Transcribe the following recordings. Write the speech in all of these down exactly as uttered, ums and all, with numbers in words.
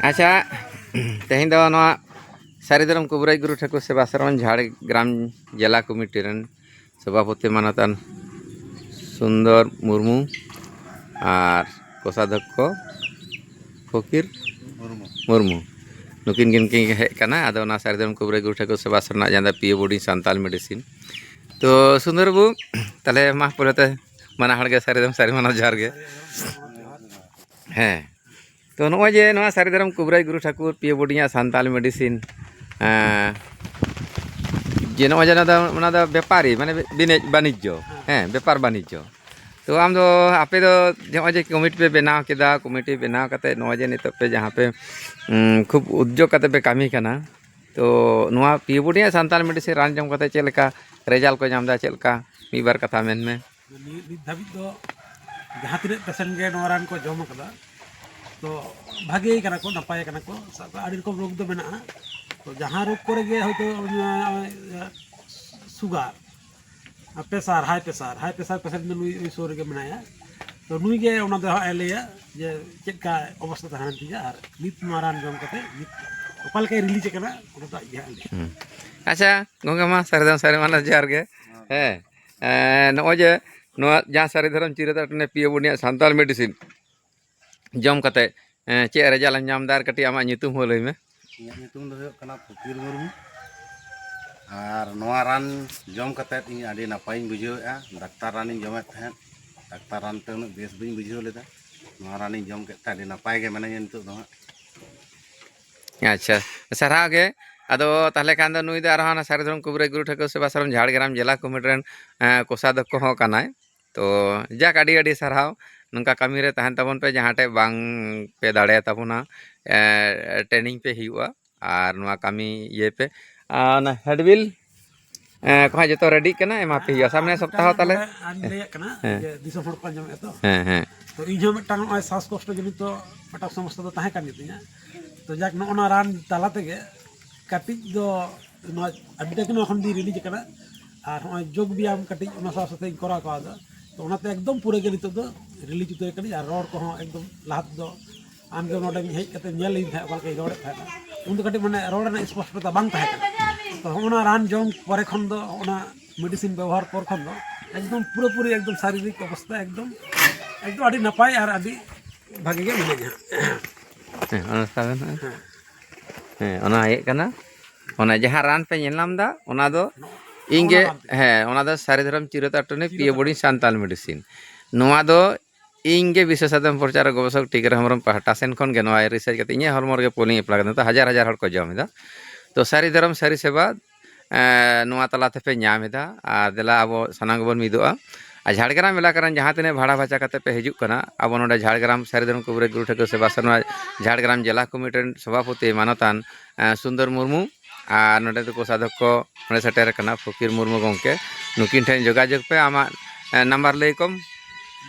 ᱟᱪᱪᱷᱟ, ᱛᱮᱦᱮᱧ ᱫᱚ ᱱᱚᱣᱟ ᱥᱟᱹᱨᱤ ᱫᱷᱚᱨᱚᱢ ᱠᱩᱵᱨᱟᱹᱡ ᱜᱩᱨᱩ ᱴᱷᱟᱹᱠᱩᱨ ᱥᱮᱵᱟ ᱥᱚᱨᱚᱱ ᱡᱷᱟᱲᱜᱨᱟᱢ ᱡᱮᱞᱟ ᱠᱚᱢᱤᱴᱤ ᱨᱮᱱ ᱥᱚᱵᱷᱟᱯᱚᱛᱤ ᱢᱟᱱᱚᱛᱟᱱ ᱥᱩᱱᱫᱚᱨ ᱢᱩᱨᱢᱩ ᱟᱨ ᱠᱳᱥᱟᱫᱷᱚᱠᱠᱷᱚ ᱯᱷᱚᱠᱤᱨ ᱢᱩᱨᱢᱩ᱾ ᱢᱩᱨᱢᱩ, ᱱᱩᱠᱤᱱ ᱠᱤᱱ ᱠᱤᱱ ᱦᱮᱡ ᱠᱟᱱᱟ᱾ ᱟᱫᱚ ᱚᱱᱟ ᱥᱟᱹᱨᱤ ᱫᱷᱚᱨᱚᱢ ᱠᱩᱵᱨᱟᱹᱡ ᱜᱩᱨᱩ ᱴᱷᱟᱹᱠᱩᱨ ᱥᱮᱵᱟ ᱥᱚᱨᱚᱱᱟᱜ ᱡᱟᱦᱟᱸ ᱫᱚ ᱯᱤ ᱳ ᱵᱳᱨᱰᱤᱝ ᱥᱟᱱᱛᱟᱞ ᱢᱮᱰᱤᱥᱤᱱ᱾ ᱛᱚ ᱥᱩᱱᱫᱚᱨ ᱵᱟᱹᱵᱩ, ᱛᱟᱦᱚᱞᱮ ᱢᱟ ᱯᱳᱭᱞᱳ ᱛᱮ ᱵᱟᱱᱟ ᱦᱚᱲ ᱜᱮ ᱥᱟᱹᱨᱤ ᱫᱷᱚᱨᱚᱢ ᱥᱟᱹᱨᱤ ᱢᱟᱱᱟᱣ ᱡᱚᱦᱟᱨ ᱜᱮ᱾ ᱦᱮᱸ, ᱛᱚ ᱱᱚᱜᱼᱚᱭ ᱡᱮ ᱱᱚᱣᱟ ᱥᱟᱹᱨᱤ ᱫᱷᱚᱨᱚᱢ ᱠᱩᱵᱨᱟᱹᱡ ᱜᱩᱨᱩ ᱴᱷᱟᱹᱠᱩᱨ ᱯᱤ ᱳ ᱵᱳᱨᱰᱤᱝ ᱟᱜ ᱥᱟᱱᱛᱟᱞ ᱢᱮᱰᱤᱥᱤᱱ, ᱮᱸ, ᱡᱮ ᱱᱚᱜᱼᱚᱭ ᱡᱮ ᱚᱱᱟ ᱫᱚ, ᱚᱱᱟ ᱫᱚ ᱵᱮᱯᱟᱨᱤ, ᱢᱟᱱᱮ ᱵᱤᱱᱤᱡ ᱵᱟᱱᱤᱡᱽᱡᱚ, ᱦᱮᱸ, ᱵᱮᱯᱟᱨ ᱵᱟᱱᱤᱡᱽᱡᱚ᱾ ᱛᱚ ᱟᱢ ᱫᱚ, ᱟᱯᱮ ᱫᱚ ᱱᱚᱜᱼᱚᱭ ᱡᱮ ᱠᱚᱢᱤᱴᱤ ᱯᱮ ᱵᱮᱱᱟᱣ ᱠᱮᱫᱟ, ᱠᱚᱢᱤᱴᱤ ᱵᱮᱱᱟᱣ ᱠᱟᱛᱮ ᱱᱚᱜᱼᱚᱭ ᱡᱮ ᱱᱤᱛᱚᱜ ᱯᱮ ᱡᱟᱦᱟᱸ ᱯᱮ, ᱩᱸ, ᱠᱷᱩᱵ ᱩᱫᱽᱡᱳᱜᱽ ᱠᱟᱛᱮ ᱯᱮ ᱠᱟᱹᱢᱤ ᱠᱟᱱᱟ, ᱛᱚ ᱱᱚᱣᱟ ᱯᱤ ᱳ ᱵᱳᱨᱰᱤᱝ ᱟᱜ ᱥᱟᱱᱛᱟᱞ ᱢᱮᱰᱤᱥᱤᱱ ᱨᱟᱱ ᱡᱚᱢ ᱠᱟᱛᱮ ᱪᱮᱫ ᱞᱮᱠᱟ ᱨᱮᱡᱟᱞᱴ ᱠᱚ ᱧᱟᱢ ᱮᱫᱟ, ᱪᱮᱫ ᱞᱮᱠᱟ ᱢᱤᱫ ᱵᱟᱨ ᱠᱟᱛᱷᱟ ᱢᱮᱱ ᱢᱮ᱾ ᱱᱤᱛ, ᱱᱤᱛ ᱫᱷᱟᱹᱵᱤᱡ ᱫᱚ ᱡᱟᱦᱟᱸ ᱛᱤᱱᱟᱹᱜ ᱯᱮᱥᱮᱱᱴ ᱜᱮ ᱱᱚᱣᱟ ᱨᱟᱱ ᱠᱚ ᱡᱚᱢ ᱟᱠᱟᱫᱟ, ᱛᱚ ᱵᱷᱟᱜᱮ ᱠᱟᱱᱟ ᱠᱚ, ᱱᱟᱯᱟᱭ ᱠᱟᱱᱟ ᱠᱚ᱾ ᱥᱟᱵ ᱠᱟᱜ, ᱟᱹᱰᱤ ᱨᱚᱠᱚᱢ ᱨᱳᱜᱽ ᱫᱚ ᱢᱮᱱᱟᱜᱼᱟ᱾ ᱛᱚ ᱡᱟᱦᱟᱸ ᱨᱳᱜᱽ ᱠᱚᱨᱮ ᱜᱮ ᱦᱚᱭᱛᱳ, ᱚᱱᱟ, ᱥᱩᱜᱟᱨ, ᱯᱮᱥᱟᱨ, ᱦᱟᱭ ᱯᱮᱥᱟᱨ, ᱦᱟᱭ ᱯᱮᱥᱟᱨ ᱯᱮᱥᱮᱱᱴ ᱫᱚ ᱱᱩᱭ, ᱩᱱᱤ ᱥᱩᱨ ᱨᱮᱜᱮ ᱢᱮᱱᱟᱭᱟ᱾ ᱛᱚ ᱱᱩᱭ ᱜᱮ ᱚᱱᱟ ᱫᱚ ᱦᱟᱸᱜ ᱮ ᱞᱟᱹᱭᱟ ᱡᱮ ᱪᱮᱫ ᱞᱮᱠᱟ ᱚᱵᱚᱥᱛᱟ ᱛᱟᱦᱮᱸ ᱞᱮᱱ ᱛᱤᱧᱟ ᱟᱨ ᱱᱤᱛ ᱱᱚᱣᱟ ᱨᱟᱱ ᱡᱚᱢ ᱠᱟᱛᱮ ᱱᱤᱛ ᱚᱠᱟ ᱞᱮᱠᱟᱭ ᱨᱤᱞᱤᱡᱽ ᱟᱠᱟᱱᱟ, ᱚᱱᱟ ᱫᱚ ᱟᱡ ᱜᱮ ᱦᱟᱸᱜ ᱮ ᱞᱟᱹᱭᱟ᱾ ᱦᱩᱸ᱾ ᱟᱪᱪᱷᱟ ᱜᱚᱝᱠᱮ, ᱢᱟ ᱥᱟᱹᱨᱤ ᱫᱷᱚᱨᱚᱢ ᱥᱟᱹᱨᱤ ᱢᱟᱱᱟᱣ ᱡᱚᱦᱟᱨ ᱜᱮ᱾ ᱦᱮᱸ, ᱮᱸ, ᱱᱚᱜᱼᱚᱭ ᱡᱮ ᱱᱚᱣᱟ ᱡᱟᱦᱟᱸ ᱥᱟᱹᱨᱤ ᱫᱷᱚᱨᱚᱢ ᱪᱤᱨᱟᱹ ᱫᱟᱲᱮ ᱯᱤ ᱳ ᱵᱳᱨᱰᱤᱝ ᱟᱜ ᱥᱟᱱᱛᱟᱲ ᱢᱮᱰᱤᱥᱤᱱ ᱡᱚᱢ ᱠᱟᱛᱮ, ᱮᱸ, ᱪᱮᱫ ᱨᱮᱡᱟᱞᱴ ᱮᱢ ᱧᱟᱢ ᱮᱫᱟ ᱟᱨ ᱠᱟᱹᱴᱤᱡ ᱟᱢᱟᱜ ᱧᱩᱛᱩᱢ ᱦᱚᱸ ᱞᱟᱹᱭ ᱢᱮ᱾ ᱤᱧᱟᱹᱜ ᱧᱩᱛᱩᱢ ᱫᱚ ᱦᱩᱭᱩᱜ ᱠᱟᱱᱟ ᱯᱷᱚᱠᱤᱨ ᱢᱩᱨᱢᱩ᱾ ᱟᱨ ᱱᱚᱣᱟ ᱨᱟᱱ ᱡᱚᱢ ᱠᱟᱛᱮᱫ ᱤᱧ ᱟᱹᱰᱤ ᱱᱟᱯᱟᱭᱤᱧ ᱵᱩᱡᱷᱟᱹᱣᱮᱫᱼᱟ᱾ ᱰᱟᱠᱛᱟᱨ ᱨᱟᱱᱤᱧ ᱡᱚᱢᱮᱫ ᱛᱟᱦᱮᱸᱫ, ᱰᱟᱠᱛᱟᱨ ᱨᱟᱱ ᱛᱮ ᱩᱱᱟᱹᱜ ᱵᱮᱥ ᱵᱟᱹᱧ ᱵᱩᱡᱷᱟᱹᱣ ᱞᱮᱫᱟ᱾ ᱱᱚᱣᱟ ᱨᱟᱱᱤᱧ ᱡᱚᱢ ᱠᱮᱫ ᱛᱮ ᱟᱹᱰᱤ ᱱᱟᱯᱟᱭ ᱜᱮ ᱢᱤᱱᱟᱹᱧᱟ ᱱᱤᱛᱚᱜ ᱫᱚ ᱦᱟᱸᱜ᱾ ᱟᱪᱪᱷᱟ, ᱥᱟᱨᱦᱟᱣ ᱜᱮ᱾ ᱟᱫᱚ ᱛᱟᱦᱚᱞᱮ ᱠᱷᱟᱱ ᱫᱚ ᱱᱩᱭ ᱫᱚ ᱟᱨᱦᱚᱸ ᱦᱟᱱᱟ ᱥᱟᱹᱨᱤ ᱫᱷᱚᱨᱚᱢ ᱠᱩᱵᱨᱟᱹ ᱜᱩᱨᱩ ᱴᱷᱟᱹᱠᱩᱨ ᱥᱮᱵᱟ ᱥᱟᱨᱚᱢ ᱡᱷᱟᱲᱜᱨᱟᱢ ᱡᱮᱞᱟ ᱠᱚᱢᱤᱴᱤ ᱨᱮᱱ, ᱮᱸ, ᱠᱳᱥᱟᱫᱷᱚᱠᱠᱷᱚ ᱦᱚᱸ ᱠᱟᱱᱟᱭ᱾ ᱛᱚ ᱡᱟᱠ, ᱟᱹᱰᱤ ᱟᱹᱰᱤ ᱥᱟᱨᱦᱟᱣ᱾ ᱱᱚᱝᱠᱟ ᱠᱟᱹᱢᱤ ᱨᱮ ᱛᱟᱦᱮᱱ ᱛᱟᱵᱚᱱ ᱯᱮ, ᱡᱟᱦᱟᱸ ᱴᱷᱮᱡ ᱵᱟᱝ ᱯᱮ ᱫᱟᱲᱮᱭᱟ ᱛᱟᱵᱚᱱᱟ, ᱮᱸ, ᱴᱨᱮᱱᱤᱝ ᱯᱮ ᱦᱩᱭᱩᱜᱼᱟ ᱟᱨ ᱱᱚᱣᱟ ᱠᱟᱹᱢᱤ ᱤᱭᱟᱹᱭ ᱯᱮ᱾ ᱟᱨ ᱚᱱᱟ ᱦᱮᱰᱵᱤᱞ, ᱮᱸ, ᱠᱚᱦᱚᱸ ᱡᱚᱛᱚ ᱨᱮᱰᱤᱜ ᱠᱟᱱᱟ, ᱮᱢᱟ ᱯᱮ ᱦᱩᱭᱩᱜᱼᱟ ᱥᱟᱢᱱᱮ ᱟᱨ ᱥᱚᱯᱛᱟᱦᱚ ᱢᱤᱫᱴᱟᱝ ᱛᱟᱦᱞᱮ᱾ ᱱᱚᱰᱮ ᱟᱨᱤᱧ ᱞᱟᱹᱭᱟᱜ ᱠᱟᱱᱟ, ᱦᱮᱸ᱾ ᱡᱮ ᱫᱤᱥᱚᱢ ᱦᱚᱲ ᱠᱚ ᱟᱸᱡᱚᱢᱮᱫᱼᱟ ᱛᱚ᱾ ᱦᱮᱸ, ᱦᱮᱸ᱾ ᱛᱚ ᱤᱧ ᱦᱚᱸ ᱢᱤᱫᱴᱟᱝ ᱱᱚᱜᱼᱚᱭ ᱥᱟᱥ ᱠᱚᱥᱴᱚ ᱡᱚᱱᱤᱛ ᱢᱤᱫᱴᱟᱝ ᱥᱚᱢᱚᱥᱥᱟ ᱫᱚ ᱛᱟᱦᱮᱸ ᱠᱟᱱ ᱜᱮᱛᱤᱧᱟ᱾ ᱛᱚ ᱡᱟᱠ, ᱱᱚᱜᱼᱚ ᱱᱚᱣᱟ ᱨᱟᱱ ᱛᱟᱞᱟ ᱛᱮᱜᱮ ᱠᱟᱹᱴᱤᱡ ᱫᱚ ᱱᱚᱣᱟ ᱟᱹᱰᱤᱴᱟ ᱜᱮ ᱱᱚᱣᱟ ᱠᱷᱚᱱ ᱫᱚᱧ ᱨᱤᱞᱤᱡᱽ ᱟᱠᱟᱱᱟ᱾ ᱟᱨ ᱦᱚᱸᱜᱼᱚᱭ ᱡᱳᱜᱽ ᱵᱮᱭᱟᱢ ᱠᱟᱹᱴᱤᱡ ᱚᱱᱟ ᱥᱟᱶ ᱥᱟᱶᱛᱮᱧ ᱠᱚᱨᱟᱣ ᱠᱟᱣᱫᱟ᱾ ᱛᱚ ᱚᱱᱟᱛᱮ ᱮᱠᱫᱚᱢ ᱯᱩᱨᱟᱹ ᱜᱮ ᱱᱤᱛᱚᱜ ᱫᱚ ᱨᱤᱞᱤᱡᱽ ᱩᱛᱟᱹᱨ ᱠᱟᱹᱱᱟᱹᱧ᱾ ᱟᱨ ᱨᱚᱲ ᱠᱚᱦᱚᱸ ᱮᱠᱫᱚᱢ ᱞᱟᱦᱟ ᱛᱮᱫᱚ ᱟᱢ ᱫᱚ ᱱᱚᱰᱮ ᱦᱮᱡ ᱠᱟᱛᱮ ᱧᱮᱞ ᱞᱤᱧ ᱛᱟᱦᱮᱸᱫ, ᱚᱠᱟ ᱞᱮᱠᱟᱧ ᱨᱚᱲᱮᱫ ᱛᱟᱦᱮᱸᱫ᱾ ᱩᱱ ᱫᱚ ᱠᱟᱹᱴᱤᱡ ᱢᱟᱱᱮ ᱨᱚᱲ ᱨᱮᱱᱟᱜ ᱥᱯᱚᱥᱴᱚᱛᱟ ᱵᱟᱝ ᱛᱟᱦᱮᱸ ᱠᱟᱱᱟ᱾ ᱛᱚ ᱦᱚᱸᱜᱼᱚ ᱱᱟ ᱨᱟᱱ ᱡᱚᱢ ᱯᱚᱨᱮ ᱠᱷᱚᱱ ᱫᱚ, ᱚᱱᱟ ᱢᱮᱰᱤᱥᱤᱱ ᱵᱮᱵᱚᱦᱟᱨ ᱯᱚᱨ ᱠᱷᱚᱱ ᱫᱚ ᱮᱠᱫᱚᱢ ᱯᱩᱨᱟᱹᱯᱩᱨᱤ ᱮᱠᱫᱚᱢ ᱥᱟᱨᱤᱨᱤᱠ ᱚᱵᱚᱥᱛᱟ ᱮᱠᱫᱚᱢ, ᱮᱠᱫᱚᱢ ᱟᱹᱰᱤ ᱱᱟᱯᱟᱭ ᱟᱨ ᱟᱹᱰᱤ ᱵᱷᱟᱜᱮ ᱜᱮ ᱢᱤᱱᱟᱹᱧᱟ᱾ ᱦᱮᱸ, ᱚᱱᱟ ᱛᱟᱵᱮᱱ ᱦᱟᱸᱜ᱾ ᱦᱮᱸ, ᱚᱱᱟ ᱤᱭᱟᱹᱜ ᱠᱟᱱᱟ᱾ ᱚᱱᱟ ᱡᱟᱦᱟᱸ ᱨᱟᱱ ᱯᱮ ᱧᱮᱞ ᱧᱟᱢ ᱮᱫᱟ, ᱚᱱᱟ ᱫᱚ ᱤᱧ ᱜᱮ, ᱦᱮᱸ, ᱚᱱᱟ ᱫᱚ ᱥᱟᱹᱨᱤ ᱫᱷᱚᱨᱚᱢ ᱪᱤᱨᱚᱛᱟ ᱴᱚᱱᱤ ᱯᱤᱭᱳ ᱵᱳᱰᱤ ᱥᱟᱱᱛᱟᱞ ᱢᱮᱰᱤᱥᱤᱱ᱾ ᱱᱚᱣᱟ ᱫᱚ ᱤᱧ ᱜᱮ ᱵᱤᱥᱮᱥ ᱥᱟᱫᱚᱢ ᱯᱨᱚᱪᱟᱨ ᱜᱚᱵᱮᱥᱚᱠ ᱴᱤᱠᱟᱹᱨᱟᱢ ᱦᱮᱢᱵᱨᱚᱢ ᱯᱟᱦᱴᱟ ᱥᱮᱱ ᱠᱷᱚᱱ ᱜᱮ ᱱᱚᱣᱟ ᱨᱤᱥᱟᱨᱪ ᱠᱟᱛᱮ ᱤᱧᱟᱹᱜ ᱦᱚᱲᱢᱚ ᱨᱮᱜᱮ ᱯᱳᱞᱤᱝ ᱮᱯᱞᱟᱭ ᱠᱟᱫᱟ᱾ ᱱᱤᱛᱚᱜ ᱦᱟᱡᱟᱨ ᱦᱟᱡᱟᱨ ᱦᱚᱲ ᱠᱚ ᱡᱚᱢ ᱮᱫᱟ᱾ ᱛᱚ ᱥᱟᱹᱨᱤ ᱫᱷᱚᱨᱚᱢ ᱥᱟᱹᱨᱤ ᱥᱮᱵᱟ, ᱮᱸ, ᱱᱚᱣᱟ ᱛᱟᱞᱟ ᱛᱮᱯᱮ ᱧᱟᱢ ᱮᱫᱟ᱾ ᱟᱨ ᱫᱮᱞᱟ ᱟᱵᱚ ᱥᱟᱱᱟᱢ ᱜᱮᱵᱚᱱ ᱢᱤᱫᱚᱜᱼᱟ᱾ ᱟᱨ ᱡᱷᱟᱲᱜᱨᱟᱢ ᱮᱞᱟᱠᱟ ᱨᱮᱱ ᱡᱟᱦᱟᱸ ᱛᱤᱱᱟᱹᱜ ᱵᱷᱟᱲᱟ ᱵᱷᱟᱪᱟ ᱠᱟᱛᱮ ᱯᱮ ᱦᱤᱡᱩᱜ ᱠᱟᱱᱟ, ᱟᱵᱚ ᱱᱚᱰᱮ ᱡᱷᱟᱲᱜᱨᱟᱢ ᱥᱟᱹᱨᱤ ᱫᱷᱚᱨᱚᱢ ᱠᱚᱵᱤᱨᱟᱡᱽ ᱜᱩᱨᱩ ᱴᱷᱟᱹᱠᱩᱨ ᱥᱮᱵᱟ ᱥᱮᱨᱢᱟ ᱡᱷᱟᱲᱜᱨᱟᱢ ᱡᱮᱞᱟ ᱠᱚᱢᱤᱴᱤ ᱨᱮᱱ ᱥᱚᱵᱷᱟᱯᱚᱛᱤ ᱢᱟᱱᱚᱛᱟᱱ, ᱮᱸ, ᱥᱩᱱᱫᱚᱨ ᱢᱩᱨᱢᱩ ᱟᱨ ᱱᱚᱰᱮ ᱫᱚ ᱠᱳᱥᱟᱫᱷᱚᱠ ᱠᱚ ᱱᱚᱰᱮ ᱥᱮᱴᱮᱨ ᱟᱠᱟᱱᱟ ᱯᱷᱚᱠᱤᱨ ᱢᱩᱨᱢᱩ ᱜᱚᱢᱠᱮ᱾ ᱱᱩᱠᱤᱱ ᱴᱷᱮᱱ ᱡᱳᱜᱟᱡᱳᱜᱽ ᱯᱮ᱾ ᱟᱢᱟᱜ, ᱮᱸ, ᱱᱟᱢᱵᱟᱨ ᱞᱟᱹᱭ ᱠᱚᱢ᱾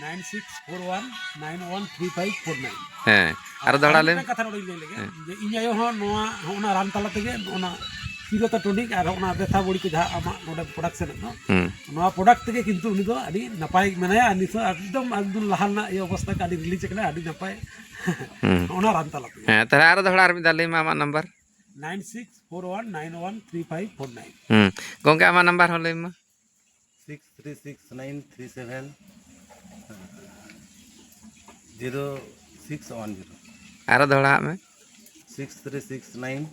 Nine six four one nine one three five four nine. ᱦᱮᱸ, ᱟᱨ ᱫᱚᱦᱲᱟ ᱞᱟᱹᱭ ᱢᱮ᱾ ᱢᱤᱫᱴᱟᱝ ᱠᱟᱛᱷᱟ ᱱᱚᱰᱮᱧ ᱞᱟᱹᱭ ᱞᱮᱜᱮ, ᱡᱮ ᱤᱧ ᱟᱭᱳ ᱦᱚᱸ ᱱᱚᱣᱟ ᱦᱚᱸ ᱚᱱᱟ ᱨᱟᱱ ᱛᱟᱞᱟ ᱛᱮᱜᱮ ᱚᱱᱟ ᱪᱤᱨᱚᱛᱟ ᱴᱚᱱᱤᱠ ᱟᱨ ᱚᱱᱟ ᱵᱮᱛᱷᱟ ᱵᱚᱲᱤ ᱠᱚ ᱡᱟᱦᱟᱸ ᱟᱢᱟᱜ ᱱᱚᱰᱮ ᱯᱨᱚᱰᱟᱠᱥᱚᱱ ᱫᱚ, ᱦᱩᱸ᱾ ᱱᱚᱣᱟ ᱯᱨᱚᱰᱟᱠᱴ ᱛᱮᱜᱮ ᱠᱤᱱᱛᱩ ᱩᱱᱤ ᱫᱚ ᱟᱹᱰᱤ ᱱᱟᱯᱟᱭ ᱢᱮᱱᱟᱭᱟ᱾ ᱟᱨ ᱱᱤᱛᱚᱜ ᱮᱠᱫᱚᱢ ᱮᱠᱫᱚᱢ ᱞᱟᱦᱟ ᱨᱮᱱᱟᱜ ᱤᱭᱟᱹ ᱚᱵᱚᱥᱛᱟ ᱠᱚ ᱟᱹᱰᱤ ᱨᱤᱞᱤᱡᱽ ᱟᱠᱟᱱᱟ, ᱟᱹᱰᱤ ᱱᱟᱯᱟᱭ᱾ ᱦᱩᱸ᱾ ᱚᱱᱟ ᱨᱟᱱ ᱛᱟᱞᱟ ᱛᱮᱜᱮ᱾ ᱦᱮᱸ, ᱛᱟᱦᱞᱮ ᱟᱨᱚ ᱫᱚᱦᱲᱟ ᱟᱨ ᱢᱤᱫ ᱫᱷᱟᱣ ᱞᱟᱹᱭ ᱢᱮ ᱟᱢᱟᱜ number. Nine six four one nine one three five four nine. ᱦᱩᱸ᱾ ᱜᱚᱢᱠᱮ, ᱟᱢᱟᱜ ᱱᱟᱢᱵᱟᱨ ᱦᱚᱸ ᱞᱟᱹᱭ ᱢᱮ᱾ Six three six nine three seven zero six one zero. ᱟᱨᱚ ᱫᱚᱦᱲᱟᱣᱟᱜ ᱢᱮ᱾ Six three six nine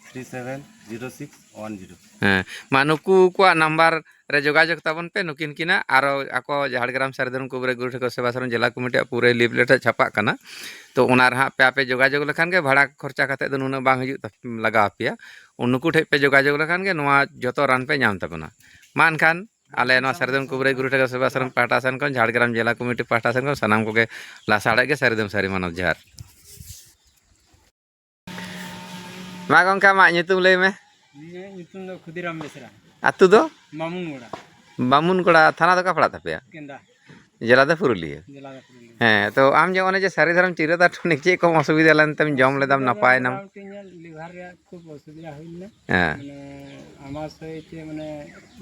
three seven zero six one zero. ᱦᱮᱸ, ᱢᱟ ᱱᱩᱠᱩ ᱠᱚᱣᱟᱜ ᱱᱟᱢᱵᱟᱨ ᱨᱮ ᱡᱳᱜᱟᱡᱳᱜᱽ ᱛᱟᱵᱚᱱ ᱯᱮ᱾ ᱱᱩᱠᱤᱱ ᱠᱤᱱᱟᱜ ᱟᱨᱚ ᱟᱠᱚ ᱡᱷᱟᱲᱜᱨᱟᱢ ᱥᱟᱹᱨᱤ ᱫᱷᱚᱨᱚᱢ ᱠᱚᱵᱤᱨᱟᱡᱽ ᱜᱩᱨᱩ ᱴᱷᱟᱹᱠᱩᱨ ᱥᱮᱵᱟ ᱥᱟᱨᱚᱱ ᱡᱮᱞᱟ ᱠᱚᱢᱤᱴᱤᱭᱟᱜ ᱯᱩᱨᱟᱹ ᱞᱤᱯᱷᱞᱮᱴ ᱨᱮ ᱪᱷᱟᱯᱟᱜ ᱠᱟᱱᱟ᱾ ᱛᱚ ᱚᱱᱟ ᱨᱮ ᱦᱟᱸᱜ ᱯᱮ ᱟᱯᱮ ᱡᱳᱜᱟᱡᱳᱜᱽ ᱞᱮᱠᱷᱟᱱ ᱜᱮ ᱵᱷᱟᱲᱟ ᱠᱷᱚᱨᱪᱟ ᱠᱟᱛᱮ ᱫᱚ ᱱᱩᱱᱟᱹᱜ ᱵᱟᱝ ᱦᱤᱡᱩᱜ ᱛᱟᱯ-, ᱞᱟᱜᱟᱣ ᱟᱯᱮᱭᱟ᱾ ᱩᱱ ᱱᱩᱠᱩ ᱴᱷᱮᱡ ᱯᱮ ᱡᱳᱜᱟᱡᱳᱜᱽ ᱞᱮᱠᱷᱟᱱ ᱜᱮ ᱱᱚᱣᱟ ᱡᱚᱛᱚ ᱨᱟᱱ ᱯᱮ ᱧᱟᱢ ᱛᱟᱵᱚᱱᱟ᱾ ᱢᱟ ᱮᱱᱠᱷᱟᱱ ᱟᱞᱮ ᱱᱚᱣᱟ ᱥᱟᱹᱨᱤ ᱫᱷᱚᱨᱚᱢ ᱠᱚᱵᱤᱨᱟᱡᱽ ᱜᱩᱨᱩ ᱴᱷᱟᱹᱠᱩᱨ ᱥᱮᱵᱟ ᱥᱟᱨᱚᱱ ᱯᱟᱦᱴᱟ ᱥᱮᱱ ᱠᱷᱚᱱ, ᱡᱷᱟᱲᱜᱨᱟᱢ ᱡᱮᱞᱟ ᱠᱚᱢᱤᱴᱤ ᱯᱟᱦᱴᱟ ᱥᱮᱱ ᱠᱷᱚᱱ ᱥᱟᱱᱟᱢ ᱠᱚᱜᱮ ᱞᱟᱥᱟᱲᱦᱮᱫ ᱜᱮ ᱥᱟᱹᱨᱤ ᱫᱷᱚᱨᱚᱢ ᱥᱟᱹᱨᱤ ᱢᱟᱱᱚᱛ ᱡᱚᱦᱟᱨ᱾ ᱢᱟ ᱜᱚᱢᱠᱮ, ᱟᱢᱟᱜ ᱧᱩᱛᱩᱢ ᱞᱟᱹᱭ ᱢᱮ᱾ ᱤᱧᱟᱹᱜ ᱧᱩᱛᱩᱢ ᱫᱚ ᱠᱷᱩᱫᱤᱨᱟᱢ ᱵᱮᱥᱨᱟ, ᱟᱹᱛᱩ ᱫᱚ? ᱵᱟᱢᱩᱱᱜᱚᱲᱟ, ᱵᱟᱢᱩᱱᱜᱚᱲᱟ᱾ ᱛᱷᱟᱱᱟ ᱫᱚ ᱚᱠᱟ ᱯᱟᱲᱟᱜ ᱛᱟᱯᱮᱭᱟ? ᱠᱮᱱᱫᱟ, ᱡᱮᱞᱟ ᱫᱚ ᱯᱩᱨᱩᱞᱤᱭᱟᱹ᱾ ᱡᱮᱞᱟ ᱫᱚ ᱯᱩᱨᱩᱞᱤᱭᱟᱹ᱾ ᱦᱮᱸ, ᱛᱚ ᱟᱢ ᱡᱮ ᱚᱱᱮ ᱡᱮ ᱥᱟᱹᱨᱤ ᱫᱷᱚᱨᱚᱢ ᱪᱤᱨᱟᱹᱫᱟ ᱴᱚᱱᱤᱠ ᱪᱮᱫ ᱠᱚᱢ ᱚᱥᱩᱵᱤᱫᱷᱟ ᱞᱮᱱ ᱛᱮᱢ ᱡᱚᱢ ᱞᱮᱫᱟᱢ, ᱱᱟᱯᱟᱭ ᱮᱱᱟᱢ? ᱢᱚᱴᱟᱢᱩᱴᱤ ᱤᱧᱟᱹᱜ ᱞᱤᱵᱷᱟᱨ ᱨᱮᱭᱟᱜ ᱠᱷᱩᱵ ᱚᱥᱩᱵᱤᱫᱷᱟ ᱦᱩᱭ ᱞᱮᱱᱟ᱾ ᱦᱮᱸ᱾ ᱢᱟᱱᱮ ᱟᱢᱟᱥᱚᱭ ᱪᱮ ᱢᱟᱱᱮ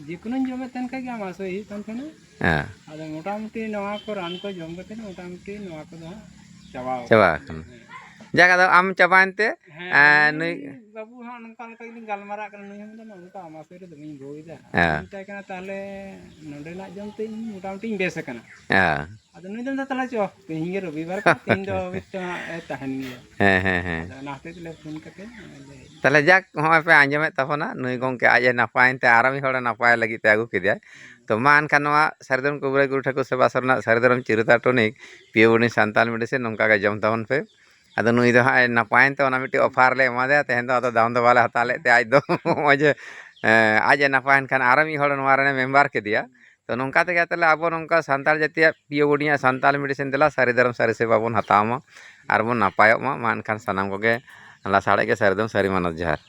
ᱡᱮᱠᱳᱱᱳᱧ ᱡᱚᱢᱮᱫ ᱛᱟᱦᱮᱱ ᱠᱷᱟᱡ ᱜᱮ ᱟᱢᱟᱥᱚᱭ ᱦᱩᱭᱩᱜ ᱠᱟᱱ ᱛᱟᱦᱮᱱᱟ᱾ ᱦᱮᱸ᱾ ᱟᱫᱚ ᱢᱚᱴᱟᱢᱩᱴᱤ ᱱᱚᱣᱟ ᱠᱚ ᱨᱟᱱ ᱠᱚ ᱡᱚᱢ ᱠᱟᱛᱮ ᱢᱚᱴᱟᱢᱩᱴᱤ ᱱᱚᱣᱟ ᱠᱚᱫᱚ ᱦᱟᱸᱜ ᱪᱟᱵᱟ ᱪᱟᱵᱟ ᱟᱠᱟᱱᱟ᱾ ᱦᱮᱸ᱾ ᱡᱟᱠ, ᱟᱫᱚ ᱟᱢ ᱪᱟᱵᱟᱭᱮᱱ ᱛᱮ, ᱦᱮᱸ, ᱮᱸ, ᱱᱩᱭ ᱱᱩᱭ ᱵᱟᱹᱵᱩ ᱦᱚᱸ ᱱᱚᱝᱠᱟ ᱚᱱᱠᱟ ᱜᱮᱞᱤᱧ ᱜᱟᱞᱢᱟᱨᱟᱜ ᱠᱟᱱᱟ, ᱱᱩᱭ ᱦᱚᱸ ᱢᱮᱱᱫᱟ, "ᱱᱚᱝᱠᱟ ᱟᱢᱟᱥᱚᱭ ᱨᱮ ᱫᱚᱢᱮᱧ ᱵᱚ ᱮᱫᱟ᱾ ᱦᱮᱸ᱾ ᱢᱮᱛᱟᱭ ᱠᱟᱱᱟ, ᱛᱟᱦᱚᱞᱮ ᱱᱚᱸᱰᱮᱱᱟᱜ ᱡᱚᱢ ᱛᱮ ᱤᱧ ᱢᱚᱴᱟᱢᱩᱴᱤᱧ ᱵᱮᱥ ᱟᱠᱟᱱᱟ᱾" ᱦᱮᱸ᱾ ᱟᱫᱚ ᱱᱩᱭ ᱫᱚ ᱢᱮᱱᱫᱟ, "ᱛᱟᱦᱚᱞᱮ ᱪᱚ, ᱛᱮᱦᱮᱧ ᱜᱮ ᱨᱚᱵᱤᱵᱟᱨ ᱠᱟᱱᱟ, ᱛᱮᱦᱮᱧ ᱫᱚ ᱦᱚᱭᱛᱳ ᱦᱟᱸᱜ ᱮ ᱛᱟᱦᱮᱱ ᱜᱮᱭᱟ᱾" ᱦᱮᱸ, ᱦᱮᱸ, ᱦᱮᱸ᱾ ᱟᱫᱚ ᱚᱱᱟ ᱦᱚᱛᱮᱡ ᱛᱮᱞᱮ ᱯᱷᱳᱱ ᱠᱟᱛᱮ ᱞᱮ ᱛᱟᱦᱚᱞᱮ ᱡᱟᱠ, ᱦᱚᱸᱜᱼᱚᱭ ᱯᱮ ᱟᱸᱡᱚᱢᱮᱫ ᱛᱟᱵᱚᱱᱟ, ᱱᱩᱭ ᱜᱚᱢᱠᱮ ᱟᱡ ᱮ ᱱᱟᱯᱟᱭᱮᱱ ᱛᱮ ᱟᱨᱚ ᱢᱤᱫ ᱦᱚᱲᱮ ᱱᱟᱯᱟᱭ ᱞᱟᱹᱜᱤᱫ ᱛᱮ ᱟᱹᱜᱩ ᱠᱮᱫᱮᱭᱟᱭ᱾ ᱛᱚ ᱢᱟ ᱮᱱᱠᱷᱟᱱ ᱱᱚᱣᱟ ᱥᱟᱹᱨᱤᱫᱷᱚᱨᱚᱢ ᱠᱩᱵᱨᱟᱹᱭ ᱜᱩᱨᱩ ᱴᱷᱟᱹᱠᱩᱨ ᱥᱮᱵᱟ ᱥᱚᱨᱮᱱᱟᱜ ᱥᱟᱹᱨᱤᱫᱷᱚᱨᱚᱢ ᱪᱤᱨᱩ ᱛᱚᱱᱤᱠ ᱯᱤᱭᱳ ᱵᱳᱨᱰᱤᱝ ᱥᱟᱱᱛᱟᱲ ᱢᱮᱰᱤᱥᱤᱱ ᱱᱚᱝᱠᱟ ᱜᱮ ᱡᱚᱢ ᱛᱟᱵᱚᱱ ᱯᱮ᱾ ᱟᱫᱚ ᱱᱩᱭ ᱫᱚ ᱦᱟᱸᱜ ᱮ ᱱᱟᱯᱟᱭᱮᱱ ᱛᱮ ᱚᱱᱟ ᱢᱤᱫᱴᱤᱡ ᱚᱯᱷᱟᱨ ᱞᱮ ᱮᱢᱟᱫᱮᱭᱟ, ᱛᱮᱦᱮᱧ ᱫᱚ ᱟᱫᱚ ᱫᱟᱢ ᱫᱚ ᱵᱟᱞᱮ ᱦᱟᱛᱟᱣ ᱞᱮᱫ ᱛᱮ ᱟᱡ ᱫᱚ ᱱᱚᱜᱼᱚᱭ ᱡᱮ, ᱮᱸ, ᱟᱡ ᱮ ᱱᱟᱯᱟᱭᱮᱱ ᱠᱷᱟᱱ ᱟᱨᱚ ᱢᱤᱫ ᱦᱚᱲ ᱱᱚᱣᱟ ᱨᱮᱱᱮ ᱢᱮᱢᱵᱟᱨ ᱠᱮᱫᱮᱭᱟ᱾ ᱛᱚ ᱱᱚᱝᱠᱟ ᱛᱮᱜᱮ ᱛᱟᱦᱞᱮ ᱟᱵᱚ ᱱᱚᱝᱠᱟ ᱥᱟᱱᱛᱟᱲ ᱡᱟᱹᱛᱤᱭᱟᱜ ᱯᱤᱭᱳ ᱵᱳᱨᱰᱤᱝ ᱟᱜ ᱥᱟᱱᱛᱟᱲ ᱢᱮᱰᱤᱥᱤᱱ ᱫᱮᱞᱟ ᱥᱟᱹᱨᱤ ᱫᱷᱚᱨᱚᱢ ᱥᱟᱹᱨᱤ ᱥᱮᱵᱟ ᱵᱚᱱ ᱦᱟᱛᱟᱣ ᱢᱟ ᱟᱨ ᱵᱚᱱ ᱱᱟᱯᱟᱭᱚᱜ ᱢᱟ᱾ ᱢᱟ ᱮᱱᱠᱷᱟᱱ ᱥᱟᱱᱟᱢ ᱠᱚᱜᱮ ᱞᱟᱥᱟᱲᱦᱮᱫ ᱜᱮ ᱥᱟᱹᱨᱤ ᱫᱷᱚᱨᱚᱢ ᱥᱟᱹᱨᱤ ᱢᱟᱱᱚᱛ ᱡᱚᱦᱟᱨ᱾